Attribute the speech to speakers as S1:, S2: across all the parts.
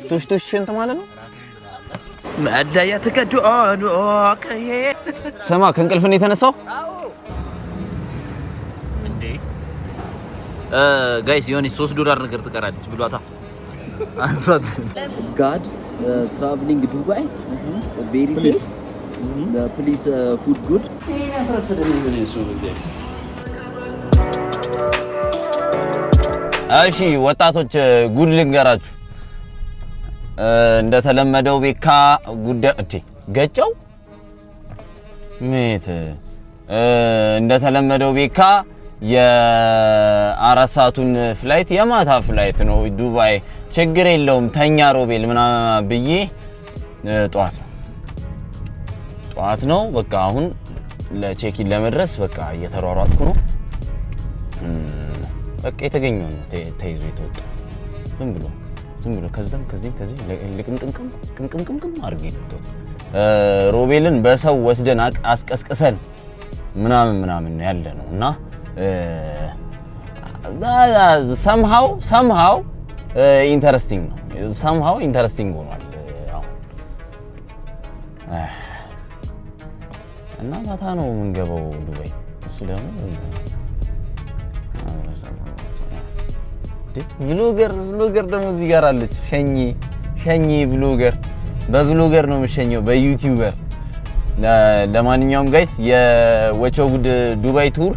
S1: ቱሽ ቱሽ ሽንት ማለት ነው።
S2: መለያ ተቀድኦን።
S1: ስማ፣ ከእንቅልፍ ነው የተነሳው።
S2: እንዴ guys፣ የሆነች $3 ነገር ትቀራለች ብሏታ አንሷት።
S3: God, traveling Dubai very safe, please, food good.
S1: እሺ ወጣቶች፣ ጉድ ልንገራችሁ። እንደተለመደው ቤካ ጉዳ እንዴ ገጨው ሜት። እንደተለመደው ቤካ የ4 ሰዓቱን flight፣ የማታ flight ነው ዱባይ፣ ችግር የለውም ተኛ ሮቤል ምናምን ብዬ ጠዋት ነው፣ ጠዋት ነው። በቃ አሁን ለ check-in ለመድረስ በቃ እየተሯሯጥኩ ነው። በቃ የተገኘው ነው ተይዞ የተወጣው። ዝም ብሎ ዝም ብሎ ከዛም ከዚህም ከዚህም ልቅምቅምቅም ቅምቅምቅምቅም አድርጌ ነው የወጣሁት። ሮቤልን በሰው ወስደን አስቀስቅሰን ምናምን ምናምን ነው ያለ ነው እና somehow interesting ነው። Somehow interesting ሆኗል አሁን እና ማታ ነው የምንገባው ዱባይ። እሱ ደግሞ vlogger ደግሞ እዚህ ጋር አለች። ሸኚ ሸኚ vlogger፣ በ vlogger ነው የምሸኘው፣ በ YouTuber። ለማንኛውም guys፣ የወቸው ጉድ ዱባይ tour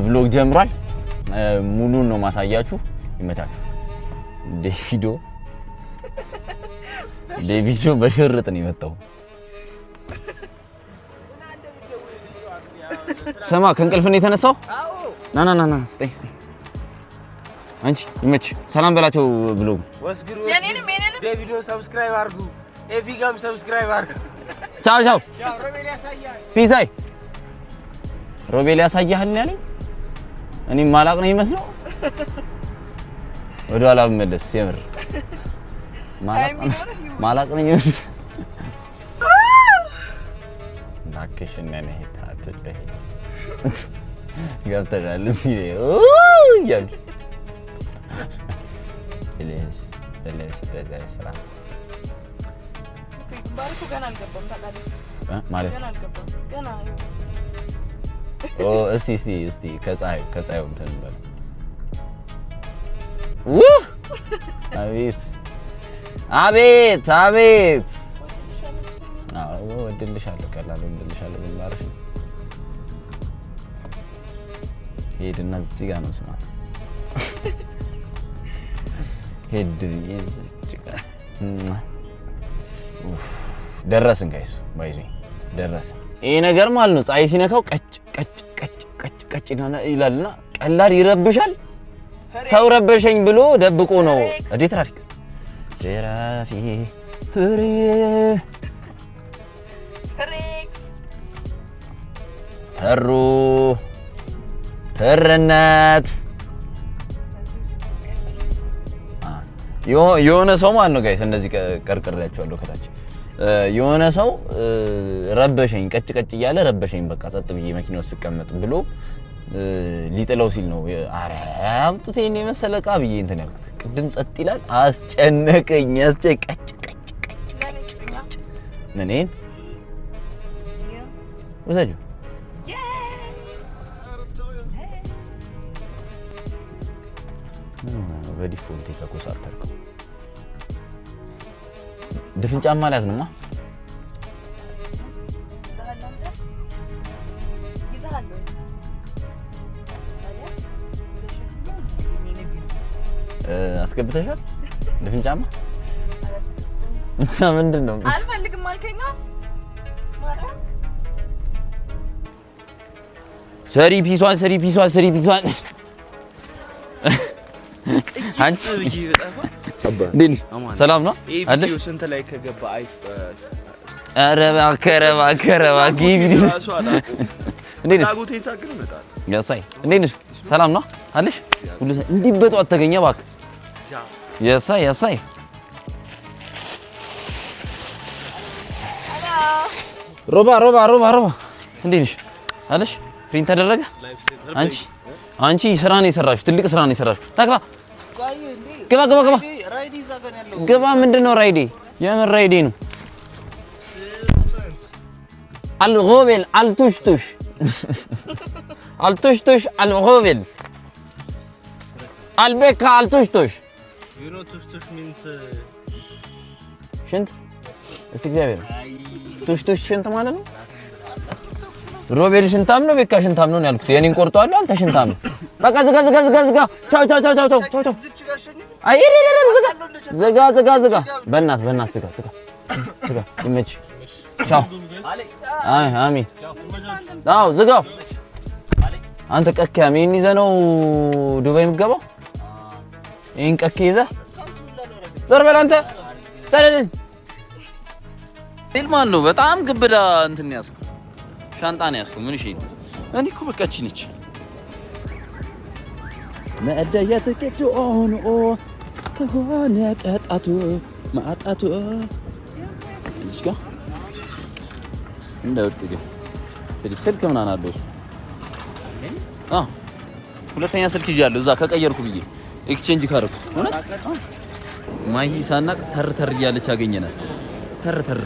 S1: vlog ጀምሯል። ሙሉን ነው ማሳያችሁ። ይመቻችሁ። ዴቪዶ ዴቪዶ በሽርጥ ነው የመጣው። ስማ፣ ከእንቅልፍ ነው የተነሳው። ና ና ና ና፣ ስጠኝ ስጠኝ። አንቺ ይመች፣ ሰላም በላቸው vlog።
S4: የኔንም የኔንም።
S5: ዴቪዶ subscribe አድርጉ። ኤፊጋም subscribe አድርጉ።
S1: ቻው ቻው።
S5: ሮቤል ያሳያል።
S1: ፒሳይ ሮቤል ያሳያል ነው ያለኝ። እኔ ማላቅ ነው የሚመስለው። ወደ ኋላ ብመለስ የምር ማላቅ ነው የሚመስለው። እባክሽ እነ አትጮሂ። ገብተሻል እዚህ እያሉ ስራ
S4: ግንባር እኮ ገና አልገባም ታውቃለህ።
S1: ማለት
S4: ገና አልገባም ገና።
S1: ኦ፣ እስቲ እስቲ እስቲ ከፀሐዩ እንትን እንበል። ውህ፣ አቤት አቤት አቤት! አዎ እወድልሻለሁ፣ ቀላል እወድልሻለሁ። ግንባርሽ ሄድና እዚህ ጋር ነው ስማት ሄድ ብዬ እዚህ ጋር ኡፍ፣ ደረስን guys፣ by the way ደረስን። ይሄ ነገር ማለት ነው ፀሐይ ሲነካው ቀጭ ቀጭ ቀጭ ቀጭ ቀጭ ይላልና ቀላል ይረብሻል። ሰው ረበሸኝ ብሎ ደብቆ ነው እንዴ? ትራፊክ ትራፊክ ትሪ
S4: ሬክስ።
S1: ተሩ ትርነት የሆነ ሰው ማለት ነው guys፣ እንደዚህ ቀርቅሬያቸዋለሁ ከታች። የሆነ ሰው ረበሸኝ፣ ቀጭ ቀጭ እያለ ረበሸኝ፣ በቃ ጸጥ ብዬ መኪና ውስጥ ስቀመጥ ብሎ ሊጥለው ሲል ነው ኧረ አምጡት ይሄን የመሰለ እቃ ብዬ እንትን ያልኩት። ቅድም ጸጥ ይላል፣ አስጨነቀኝ። ቀጭ ቀጭ ቀጭ ቀጭ። ምን ይሄን ውሰጂው። ምን ሆነህ ነው በ default የተኮሳተርከው? ድፍን ጫማ አልያዝንማ።
S4: ይዘሃል አንተ? ይዘሃል ወይ? ታዲያስ ይዘሽልኛል የኔ ንግስት።
S1: አስገብተሻል? ድፍን ጫማ
S4: አላስገባሁም።
S1: እና ምንድን ነው?
S4: አልፈልግም አልከኛ ማርያም።
S1: ሰሪ ፒሷን፣ ሰሪ ፒሷን፣ ሰሪ ፒሷን። አንቺ እንዴት ነሽ? ሰላም ነው አለሽ?
S5: ስንት ላይ ከገባ አይ
S1: ኧረ እባክህ፣ ኧረ እባክህ፣ ኧረ እባክህ፣ ይሄ ቪዲዮ
S5: ራሱ አላውቀውም።
S1: እንዴት ነሽ?
S5: ፍላጎቴን ሳግን እመጣለሁ።
S1: ያሳይ እንዴት ነሽ? ሰላም ነው አለሽ? ሁሉ እንዲህ በጠዋት ተገኘ እባክህ። ያሳይ ያሳይ። ሮባ ሮባ ሮባ ሮባ፣ እንዴት ነሽ አለሽ? Print ተደረገ። አንቺ ስራ ነው የሰራሽው፣ ትልቅ ስራ ነው የሰራሽው። ና ግባ ግባ ግባ ግባ። ግባ። ምንድን ነው ራይዴ? የምን ራይዴ ነው? አልሮቤል አልቱሽቱሽ አልቱሽቱሽ አልሮቤል አልቤካ አልቱሽቱሽ።
S5: You know ቱሽቱሽ means
S1: ሽንት። እስቲ እግዚአብሔር ቱሽቱሽ ሽንት ማለት ነው። ሮቤል ሽንታም ነው፣ ቤካ ሽንታም ነው ያልኩት። የኔን ቆርጧለሁ፣ አንተ ሽንታም ነው። በቃ ዝጋ ዝጋ ዝጋ ዝጋ። ቻው ቻው ቻው ቻው ቻው ቻው። አይ ዝጋ ዝጋ ዝጋ ዝጋ። በእናትህ በእናትህ ዝጋ ዝጋ ዝጋ። ይመችህ። ቻው። አይ አሚን። አዎ ዝጋው። አንተ ቀኪያም ይሄን ይዘህ ነው ዱባይ የምትገባው? ይሄን ቀኪ ይዘህ ዞር በል አንተ። ተለልን ማን ነው? በጣም ግብዳ እንትን ያዝከው፣ ሻንጣ ነው ያዝከው። ምን እሺ፣ እኔ እኮ በቃ እቺ ነች።
S3: መለየት ግድ ሆኖ ከሆነ ቅጣቱ ማጣቱ
S1: እዚች ጋር እንዳይወድቅ ግን ስልክ ምናምን አለው እሱ። አዎ ሁለተኛ ስልክ ይዣለሁ እዛ ከቀየርኩ ብዬ exchange ካደረኩ። እውነት ማሂ ሳናቅ ተር ተር እያለች አገኘናት። ተር ተር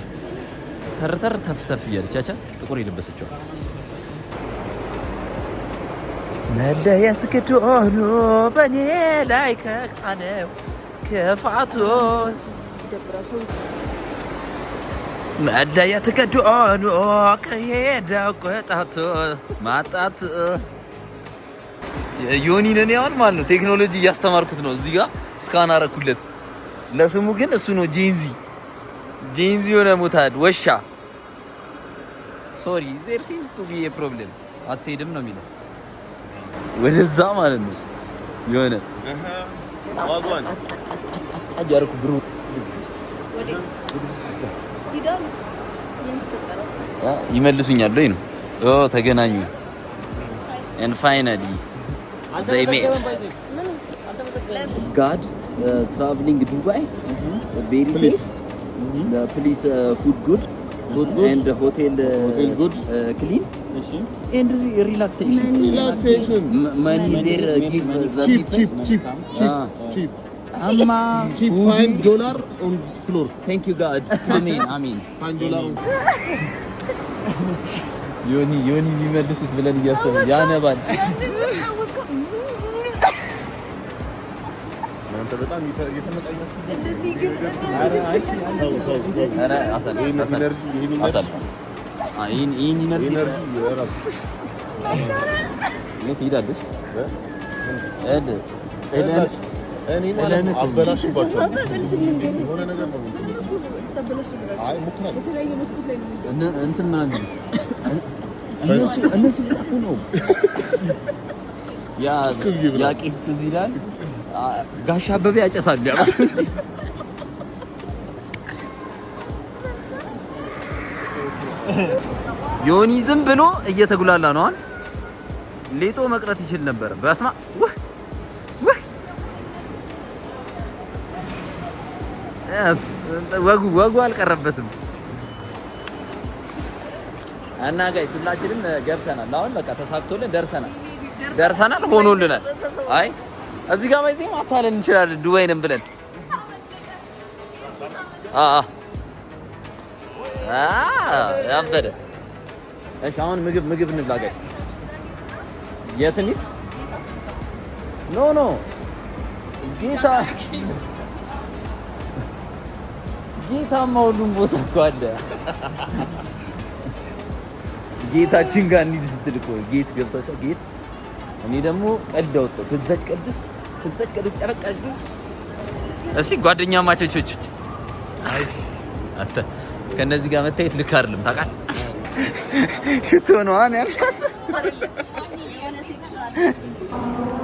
S1: ተር ተር ተፍ ተፍ እያለች አቻ ጥቁር የለበሰችው።
S2: መለየት ግድ ሆኖ በእኔ ላይ ከጣለው ክፋቱ፣ መለየት ግድ ሆኖ ከሄደው ቅጣቱ ማጣቱ።
S1: ዮኒን እኔ አሁን ማለት ነው ቴክኖሎጂ እያስተማርኩት ነው። እዚህ ጋር scan አረኩለት። ለስሙ ግን እሱ ነው Gen Z Gen Z የሆነ ሞታል ወሻ። Sorry, there seems to be a problem። አትሄድም ነው የሚለው ወደዛ ማለት ነው። የሆነ እያደረኩ ብሩጥ
S4: ወዴት? ሂዳሩት የሚፈጠረው
S1: ይመልሱኛል ወይ ነው። ኦ ተገናኙ and finally they met.
S3: God traveling Dubai very safe, please food good.
S6: Food good.
S3: And hotel
S6: Hotel good.
S3: Clean and relaxation.
S6: Relaxation.
S3: Money there give the
S6: Cheap,
S3: people.
S6: Cheap, cheap, cheap,
S3: Ah.
S6: cheap.
S3: አማ
S6: Cheap. Find dollar on floor.
S3: Thank you God.
S1: አሜን አሜን።
S6: Find dollar on
S1: ዮኒ ዮኒ የሚመልሱት ብለን እያሰብን ያነባል።
S6: እናንተ በጣም እየተመቃኛችሁ። ተው ተው ተው።
S1: ኧረ አሰል
S6: ይሄን
S1: አሰል
S6: energy ይሄን energy
S1: አሰል ይሄን energy
S6: energy የራሱ
S1: እኔ ትሄዳለች እድ
S6: እኔ ማለት ነው አበላሽባቸዋለሁ። የሆነ ነገር ነው የምትለው። አይ እሞክራለሁ።
S4: የተለያየ መስኮት ላይ ነው የሚገባው።
S1: እንትን ምናምን ቢልስ እነሱ ሊጠፉ ነው። ያ ያ ቄስ ትዝ ይላል። ጋሽ አበበ ያጨሳሉ። ያ ዮኒ ዝም ብሎ እየተጉላላ ነው። አሁን ሌጦ መቅረት ይችል ነበር። በስማ ውህ ውህ ወጉ ወጉ አልቀረበትም። እና guys ሁላችንም ገብተናል። አሁን በቃ ተሳክቶልን ደርሰናል፣ ደርሰናል፣ ሆኖልናል። አይ እዚህ ጋር ባይዜ ማታለል እንችላለን ዱባይ ነን ብለን። አ አ ያበደ። እሺ አሁን ምግብ ምግብ እንብላ guys። የት እንሂድ? No, no፣ ጌታ ጌታማ ሁሉም ቦታ እኮ አለ። ጌታችን ጋር እንሂድ ስትል እኮ ጌት ገብቷቸው ጌት። እኔ ደግሞ ቀልድ አወጣሁ። ከዛች ቅዱስ ጨበቅ አድርጌ እስቲ ጓደኛ ማቾቾች አይ አንተ ከነዚህ ጋር መታየት ልክ አይደለም ታውቃለህ። ሽቶ ነው አን ያልሻት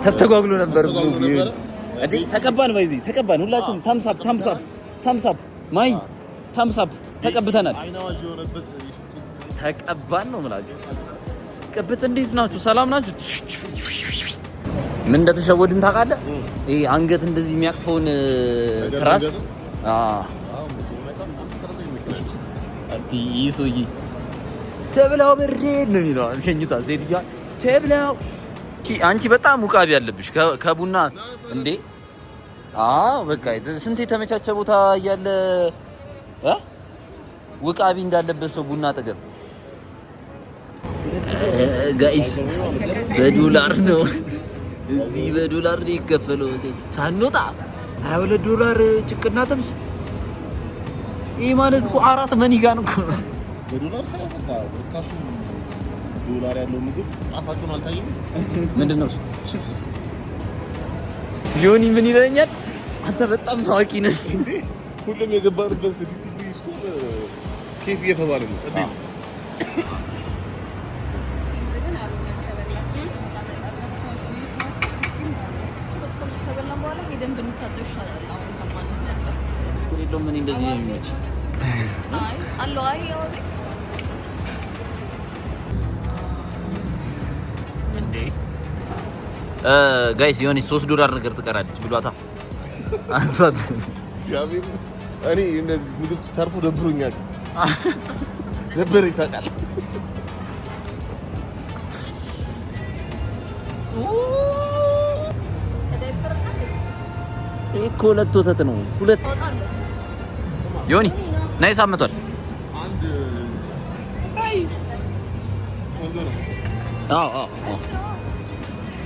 S1: ተስተጓጉሎ ነበር። እንዴ ተቀባን፣ ባይዚ ተቀባን። ሁላችሁም thumbs up, thumbs up, thumbs up፣ ማይ thumbs up። ተቀብተናል። ተቀባን ነው የምላችሁ። ቅብት እንዴት ናችሁ? ሰላም ናችሁ? ምን እንደተሸወድን ታውቃለህ? ይሄ አንገት እንደዚህ የሚያቅፈውን ትራስ። ይህ ሰውዬ ተብላው ብሬድ ነው የሚለው ሸኝቷ ሴትዮዋ ተብላው። አንቺ በጣም ውቃቢ ያለብሽ ከቡና እንዴ። አዎ በቃ ስንት የተመቻቸ ቦታ እያለ እ ውቃቢ እንዳለበት ሰው ቡና አጠገብ። Guys፣ በዶላር ነው እዚህ፣ በዶላር ነው ይከፈለው። ሳንወጣ 22 ዶላር ጭቅና ጥብስ። ይህ ማለት እኮ አራት money gun እኮ ነው።
S6: በዶላር ሳይሆን በቃ ርካሹ ዶላር ያለው ምግብ ጣፋጩን አልታየም።
S1: ምንድን ነው እሱ? ዮኒ ምን ይለኛል? አንተ በጣም ታዋቂ ነህ።
S6: እንዴ፣ ሁሉም የገባንበት duty free store ኬፍ እየተባለ ነው። እንዴ።
S4: ግን ከበላን በኋላ ሄደን ብንታጠብ ይሻላል። አሁን ከማንታጠብ።
S1: ችግር የለውም። እኔ እንደዚህ ነው የሚመች።
S4: አይ አለው፣ አይ ያወዜ።
S1: እንዴ guys፣ የሆነች 3 ዶላር ነገር ትቀራለች ብሏታ፣ አንሷት።
S6: እግዚአብሔር፣ እኔ እንደዚህ ምግብ ተርፎ ደብሮኛል። ደበረኝ ታውቃለህ።
S4: ከዳይፐር እና
S1: ይሄ እኮ ሁለት ወተት ነው። ሁለት።
S4: እወጣለሁ።
S1: ዮኒ ናይ ሳመቷል።
S6: አንድ ቆንጆ ነው።
S1: አዎ።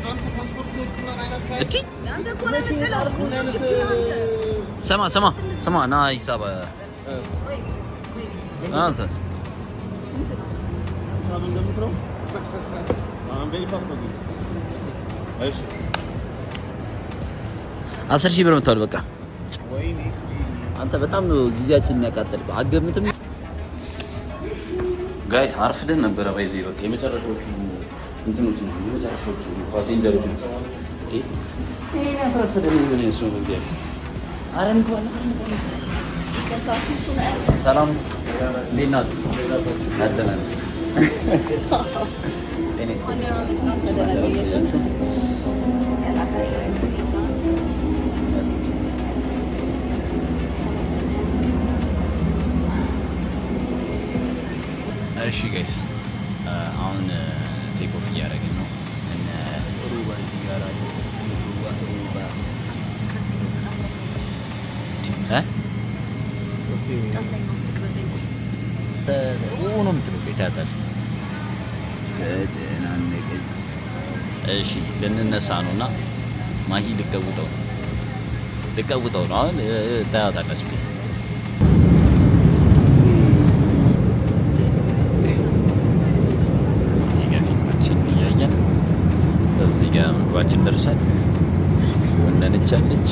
S6: አንተ ፓስፖርት ምናምን አይናችሁ
S1: እቺ
S4: አንተ እኮ ነው የምትለው።
S6: ምን አይነት
S1: ስማ ስማ ስማ፣ ና ሂሳብ አንሳት።
S6: ሂሳብ እንደምት ነው? I'm very fast at this. እሺ።
S1: 10,000 ብር መጥቷል። በቃ።
S6: ወይኔ።
S1: አንተ በጣም ነው ጊዜያችንን ያቃጠልከው። አገምትም guys፣ አርፍደን ነበረ። ባይዘ በቃ የመጨረሻዎቹ እንትኖች ነው፣ የመጨረሻዎቹ passenger ኦች ነው። እንዴ፣ ይሄን ያስረፈደን ምን አይነት ሰው ነው? እግዚአብሔር። ኧረ እንግባ፣ እንግባ፣ እንግባ።
S4: ይቅርታ፣ እሱ ነው።
S1: ሰላም፣ እንዴት ናችሁ? አለናል። ጤና ይስጥልኝ። እሺ guys፣ አሁን take off እያደረግን ነው። እነ ሩባ እዚህ ጋር አሉ። ሩባ ሩባ እ ነው የምትለው ይታያታል። ተጨናነቀች። እሺ ልንነሳ ነው እና ማሂ ልቀውጠው ነው፣ ልቀውጠው ነው። አሁን ታያታላችሁ። እዚህ ጋር ፊልማችን እያየን እዚህ ጋር ምግባችን ደርሷል። ወነነቻለች።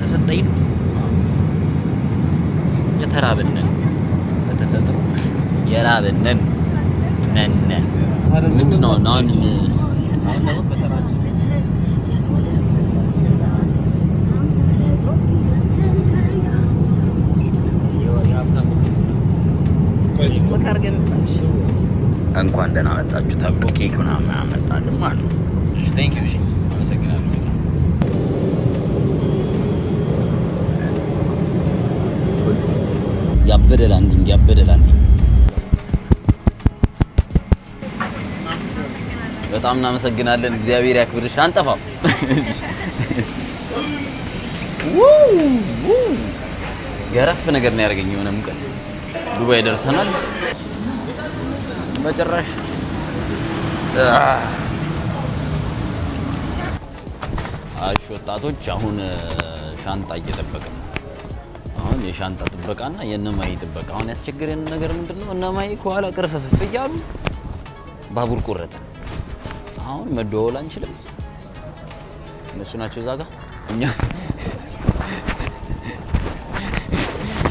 S1: ተሰጠኝ ነው። የተራብነን በተፈጥሮ የራብነን ነን ነን። ምንድን ነው አሁን? አሁን ደግሞ በተራችን የሀብታም
S4: Walk አድርገን መጣሽ።
S1: እንኳን ደህና መጣችሁ ተብሎ ኬክ ምናምን አመጣልን ማለት ነው። Thank you። እሺ አመሰግናለሁ በጣም። ያበደ landing፣ ያበደ landing። በጣም እናመሰግናለን። እግዚአብሔር ያክብርሽ። አንጠፋም። ውው ውው። ገረፍ ነገር ነው ያደረገኝ የሆነ ሙቀት። ዱባይ ደርሰናል። በጭራሽ። እሺ ወጣቶች፣ አሁን ሻንጣ እየጠበቅን ነው። አሁን የሻንጣ ጥበቃና የእነማይ ጥበቃ። አሁን ያስቸገረን ነገር ምንድን ነው? እነማይ ከኋላ ቅርፍፍፍ እያሉ ባቡር ቆረጠ። አሁን መደዋወል አንችልም። እነሱ ናቸው እዛ ጋ። እኛ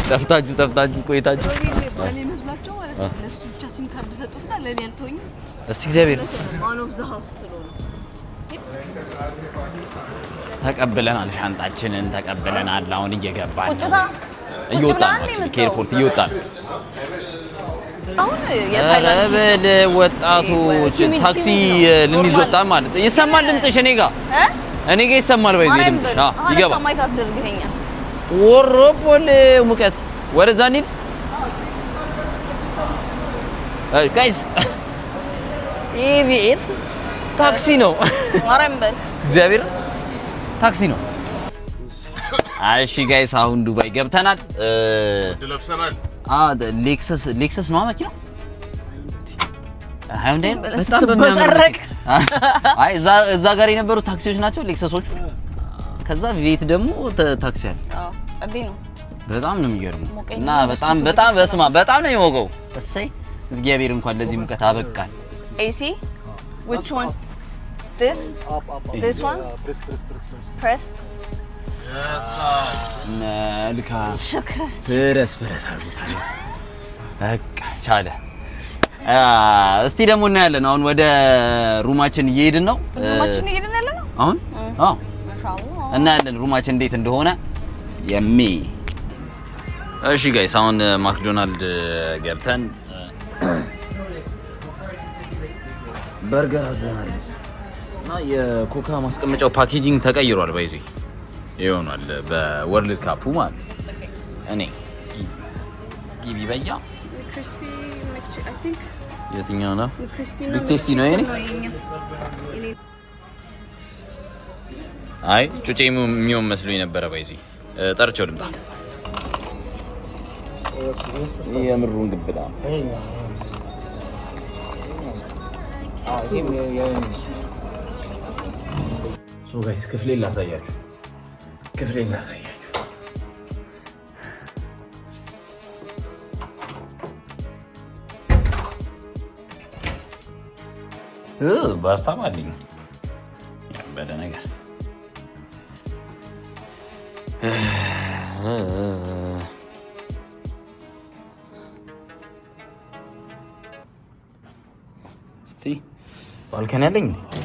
S1: ጠፍታችሁ ጠፍታችሁ ቆይታችሁ
S4: ባሌ መስሏቸው ማለት ነው። ለእሱ ብቻ ሲም ካርድ ሰጡትና ለእኔ አልተወኝም።
S1: እስቲ እግዚአብሔር
S4: Man of the house ስለሆነ።
S1: ተቀብለናል፣ ሻንጣችንን ተቀብለናል። አሁን እየገባን ነው።
S4: ቁጭታ
S1: እየወጣን ነው። Actually ከ airport እየወጣን ነው።
S4: አሁን
S1: ኧረ
S4: የታይላንድ
S1: በል ወጣቶች፣ ታክሲ ልንይዝ ወጣን ማለት ይሰማል ድምፅሽ እኔ ጋ፣ እኔ ጋ ይሰማል። ባይዘ ድምፅሽ አዎ ይገባል።
S4: Mic አስደርገኸኛል።
S1: ወሮፖል ሙቀት፣ ወደዛ እንሂድ guys። ይሄ V8 ታክሲ ነው።
S4: ማርያም በል።
S1: እግዚአብሔር ታክሲ ነው። እሺ guys፣ አሁን ዱባይ ገብተናል።
S6: ለብሰናል።
S1: ሌክሰስ፣ ሌክሰስ ነው መኪናው። ሃይንዳይ ነው። በጣም በሚያምር። አይ፣ እዛ ጋር የነበሩ ታክሲዎች ናቸው ሌክሰሶቹ። ከዛ V8 ደግሞ ታክሲ አለ።
S4: አዎ፣ ጸዴ ነው።
S1: በጣም ነው የሚገርመው።
S4: ሞቀኝ።
S1: እና በጣም በጣም በስማ በጣም ነው የሚሞቀው። እሰይ፣ እግዚአብሔር እንኳን ለዚህ ሙቀት አበቃል።
S4: AC, which one? This one? Press.
S1: መልካም።
S4: شكرا.
S1: Press press አድርጎታል። በቃ ቻለ። እስቲ ደግሞ እናያለን። አሁን ወደ room ኣችን እየሄድን ነው።
S4: Room ኣችን እየሄድን ያለ ነው።
S1: አሁን አዎ።
S4: ማሻአላህ።
S1: እናያለን room ኣችን እንዴት እንደሆነ የሚ እሺ guys፣ አሁን ማክዶናልድ ገብተን በርገር አዘናል እና የኮካ ማስቀመጫው packaging ተቀይሯል። By the way ይሆናል በ World Cup ኡ ማለት እኔ ጊቢ በያ።
S4: Crispy, I think.
S1: የትኛው ነው?
S4: Crispy.
S1: Big Tasty ነው የኔ?
S4: የኔ።
S1: አይ፣ ጩጬ የሚሆን መስሎኝ ነበረ። By the way ጠርቼው ልምጣ። የምሩን ግብዳ። So guys፣ ክፍሌን ላሳያችሁ፣ ክፍሌን ላሳያችሁ። ባስታም አለኝ፣ ያበደ ነገር። እስቲ balcony አለኝ እንዴ?